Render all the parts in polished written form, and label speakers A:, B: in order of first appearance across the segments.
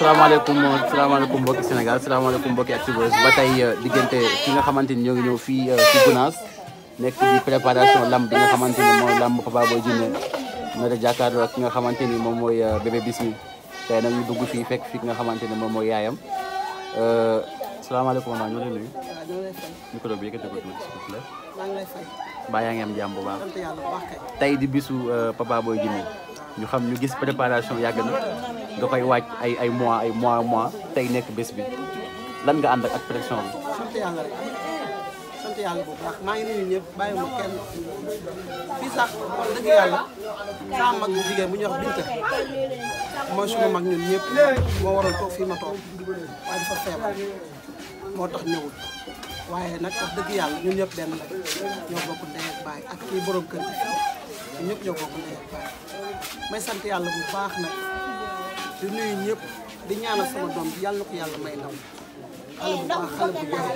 A: salaamaaleykum mbokki Sénégal salaamaaleykum mbokki activeurs ba tey diggante ki nga xamante ni ñoo ngi ñëw fii ci Gounass nekk di préparation lamb bi nga xamante ni mooy lamb Papa Boy Djiné nar a jàkkaarloo ak ki nga xamante ni moom mooy bébé Bismi tey nag ñu dugg fii fekk fi nga xamante ni moom mooy yaayam salaamaaleykum maman ñu ngi lay nuyu.
B: waaw ñoo lay fay.
A: micro bi yëkkati ko tuuti s'il vous plaît.
B: maa ngi lay fay.
A: mbaa yaa ngi am jàmm bu baax.
B: sant yàlla bu baax kay.
A: tey di bisu Papa Boy Djiné ñu xam ñu gis préparation yàgg na nga koy wàcc ay mois tey nekk bés bi lan nga ànd ak pression bi.
B: sant yàlla rek sant yàlla bu baax maa ngi nuyu ñëpp bàyyi ma kenn fii sax wax dëgg yàlla sama mag bu jigéen bu ñuy wax Binta mooy suma mag ñun ñëpp moo waroon toog fii ma toog waaye dafa feebar moo tax ñëwul waaye nag wax dëgg yàlla ñun ñëpp benn la ñoo bokk ndey ak baay ak kii borom kër gi ñun ñëpp ñoo bokk ndey ak baay may sant yàlla bu baax nag di nuyu ñëpp di ñaanal sama doom bi yàlla na ko yàlla may ndam xale bu baax xale bu jafe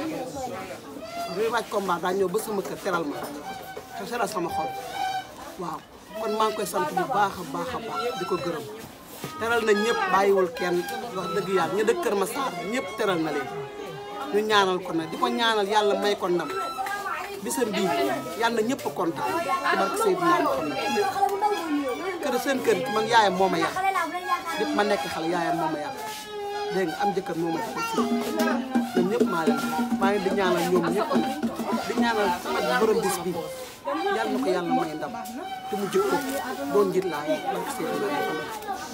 B: bi wàcc combat daa ñëw ba sama kër teral ma te teral sama xol waaw kon maa ngi koy sant bu baax a baax di ko gërëm teral na ñëpp bàyyiwul kenn wax dëgg yàlla ñu dëkk Kër Massar ñëpp teral na leen ñu ñaanal ko nag di ko ñaanal yàlla may ko ndam bisam bii yàlla na ñëpp kontaan ci barke Seydina Muhammad kër seen kër man yaayam moo ma yàq lépp ma nekk xale yaayam moo ma yàq dégg nga am jëkkër moo ma tax a ñoom ñëpp maa ngi di ñaanal ñoom ñëpp di ñaanal sama borom bis bi yàlla na ko yàlla may ndam te mu jëkk ko doon njiit laa yi barke Seydina Muhammad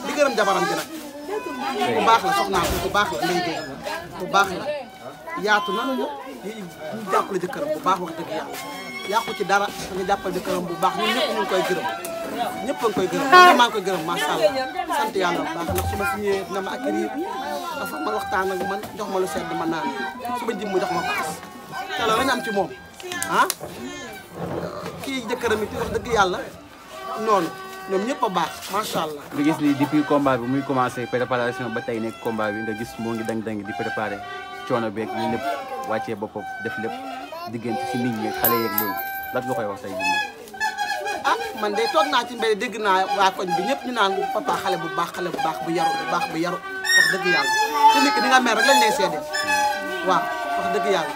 B: di gërëm jabaram ji nag bu baax la soxnaa ko bu baax la lay dégg bu baax la yaatu na ñu jàppale jëkkëram bu baax wax dëgg yàlla yàqu ci dara da nga jàppale jëkkëram bu baax ñun ñëpp ñu ngi koy gërëm ñëpp a ngi koy gërëm man maa ngi koy gërëm macha allah sant yàlla bu baax ndax su ma fi ñëwee dina ma accueillir dafa ma waxtaan ak man jox ma lu sedd ma naan su ma jëm mu jox ma paas te loolu la ñu am ci moom ah kii jëkkëram it wax dëgg yàlla noonu ñoom ñëpp a baax macha allah.
A: nga gis ni depuis combat bi muy commencé préparation ba tey nekk combat bi nga gis moo ngi dang-dang di préparé coono beeg ñu lépp wàccee boppam def lépp diggante si nit ñi xale yeeg loolu lan nga koy wax tey jii.
B: ah man de toog naa ci mbéy dégg naa waa koñ bi ñëpp ñu naan papa xale bu baax bu yaru wax dëgg yàlla te nit ki di nga mer rek lañ lay seede waaw wax dëgg yàlla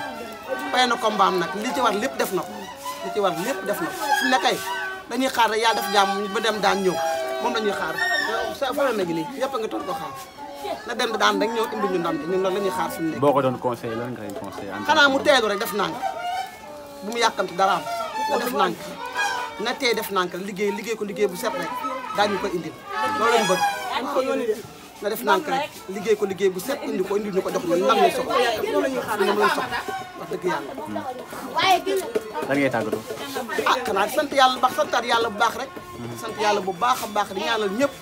B: fay na combat am nag li ci war lépp def na ko li ci war lépp def na ko fu ne kay dañuy xaar rek yàlla def jàmm ba dem daan ñëw moom lañuy xaar sa fa na gi nii yëpp a nga toog ko xaar na dem daan rek ñëw indi ñu ndam te ñun loolu la ñuy xaar suñu nekk.
A: boo ko doon conseil lan nga koy conseil.
B: xanaa mu teelu rek def nànk bu mu yàkkamti daraam na def nànk na tey def nànk liggéey ko liggéey bu set rek daañu ko indil loolu lañu bëgg na def nànk rek liggéey ko liggéey bu set indi ñu ko jox ñu ndam lay soxla loolu la ñuy xaar moom lañu soxla wax dëgg yàlla.
A: lan ngay tàggatoo.
B: ah xanaa sant yàlla bu baax santaat yàlla bu baax rek. sant yàlla bu baax a baax di ñaanal ñëpp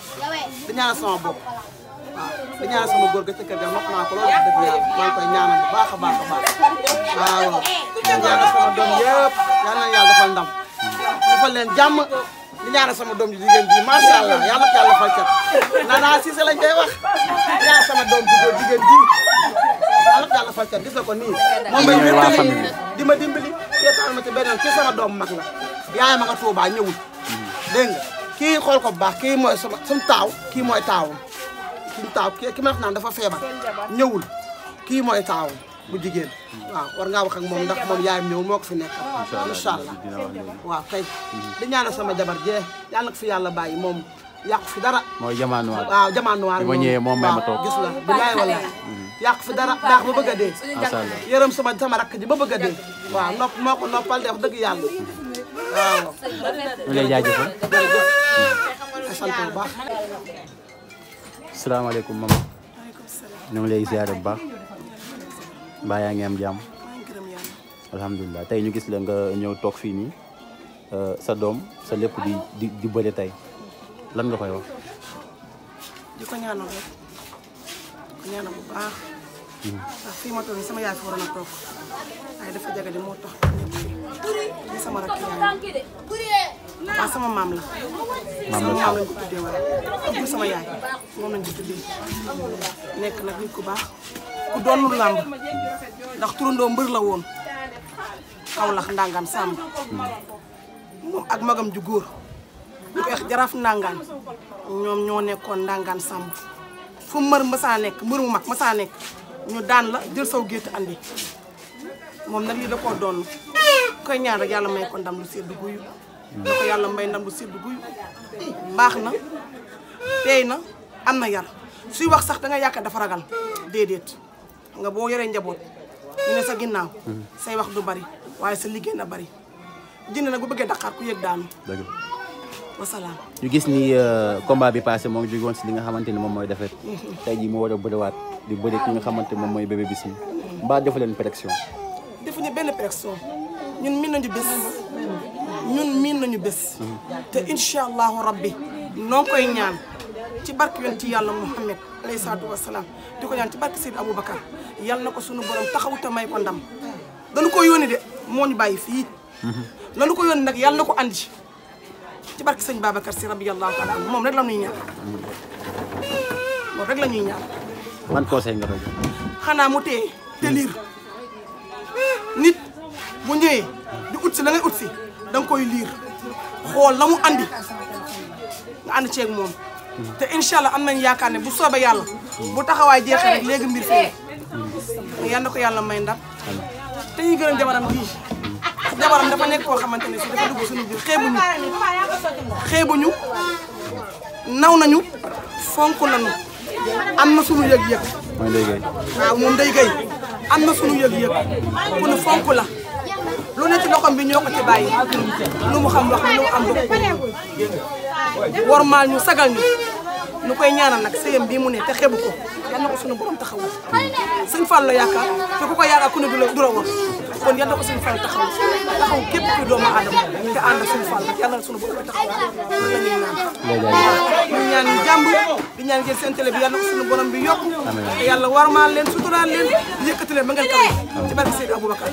B: di ñaanal sama bopp waaw di ñaanal sama góor ga ca kër ga nopp naa ko loolu wax dëgg yàlla maa ngi koy ñaanal bu baax a baax waaw di ñaanal sama doom yëpp yal na yàlla defal ndam defal leen jàmm di ñaanal sama doom ji jigéen ji macha allah yàlla ko yàlla fal cat Nana Cissé lañ koy wax di ñaanal sama doom ji góor jigéen ji yàlla ko yàlla fal cat gis nga ko nii moom may wéttali di ma dimbali seetaan ma ci beneen kii sama doom mag la yaay ma nga Tuubaa ñëwul dégg nga kii xool ko bu baax kii mooy sama taaw kii mooy taawam suñu taaw ki ma wax naan dafa feebar ñëwul kii mooy taawam bu jigéen waaw war ngaa wax ak moom ndax moom yaayam ñëwul moo ko fi nekk incha allah waaw kay di ñaanal sama jabar jee yàlla na ko fi yàlla bàyyi moom yàqu fi dara
A: mooy jamono noir
B: waaw jamono noir
A: bi ma ñëwee moom may ma toog
B: gis nga bilaay wallaay yàqu fi dara baax ba bëgg a dee yërëm sama rakk ji ba bëgg a dee waaw nopp moo ko noppal de wax dëgg yàlla waaw
A: ñu lay jaajëfal
B: jërëjëf sant bu baax
A: salaamaaleykum mama ñu ngi lay ziare bu baax mbaa yaa ngi am jàmm alhamdulilah tey ñu gis la nga ñëw toog fii nii sa doom sa lépp di bëre tey lan nga koy wax.
B: di ko ñaanal rek ko ñaanal bu baax ndax fii ma toog sama yaay fi waroon a toog waaye dafa jagadi moo tax ñëpp sama rakk yaay waaw sama maam la. maam lañ ko tuddee waaye sama yaay moom lañ ko tuddee nekk nag nit ku baax ku doonul làmb ndax turandoo mbër la woon Kaolack ndangaan sàmm moom ak magam ju góor ñu koy wax jaraaf ndangaan ñoom ñoo nekkoon ndangaan sàmm fu mbër masaa nekk mbër mu mag masaa nekk ñu daan la jël saw gétt andi moom nag lii da koo doon koy ñaan rek yàlla may ko ndam lu sedd guyu da ko yàlla may ndam lu sedd guyu baax na teey na am na yar suy wax sax da nga yaakaar dafa ragal déedéet nga boo yoree njaboot ñu ne sa ginnaaw say wax du bari waaye sa liggéey na bari jënd nag bu bëggee Dakar ku yëg daanu wasalaam.
A: ñu gis ni combat bi passé moo ngi jóge woon si li nga xamante ni moom mooy defet tey jii mu war a bëriwaat di bëri ki nga xamante moom mooy Bébé Bismi mbaa defu leen pression.
B: defuñu benn pression ñun miin nañu bés ñun miin nañu bés te incha allahu rabbi noo koy ñaan ci barke yonent ci yàlla Muhammad alayhi salaatu wasalaam di ko ñaan ci barke Seydou Aboubacar yàlla na ko sunu borom taxawu te may ko ndam dañu ko yónni de moo ñu bàyyi fii lanu ko yónni nag yàlla na ko andi ci barke sëñ Babacar si radiyallahu taala anhu moom rek la ñuy ñaan moom rek la ñuy ñaan.
A: man conseil nga koy jox.
B: xanaa mu téye te liir nit bu ñëwee di ut si la ngay ut si da nga koy liir xool la mu andi nga ànd ceeg moom te incha allah am nañ yaakaar ne bu soobee yàlla bu taxawaay jeexee rek léegi mbir fii yal na ko yàlla may ndam te ñuy gërëm jabaram bii jabaram dafa nekk koo xamante ne si dafa dugg suñu biir xeebuñu naw nañu fonk nañu am na suñu yëg-yëg.
A: mooy Ndeye Gueye.
B: waaw moom Ndeye Gueye am na suñu yëg-yëg ku nu fonk la lu ne ci loxoom bi ñoo ko ci bàyyi lu mu xam wax lu mu am dugg wormaal ñu sagal ñu nu koy ñaanal nag sëyam bii mu ne te xebu ko yal na ko suñu borom taxawal sëñ Fall la yaakaar te ku ko yaakaar ku ne du la war kon yal na ko sëñ Fall taxaw képp kuy doomu aadama te ànd ak sëñ Fall rek yal na suñu borom taxawal loolu la ñuy ñaan ñu ñaan jàmb di ñaan ngeen seen télé bi yal na ko suñu borom bi yokku te yàlla warmaal leen suturaal leen yëkkati leen ba ngeen kawe ci barke Seydou Aboubacar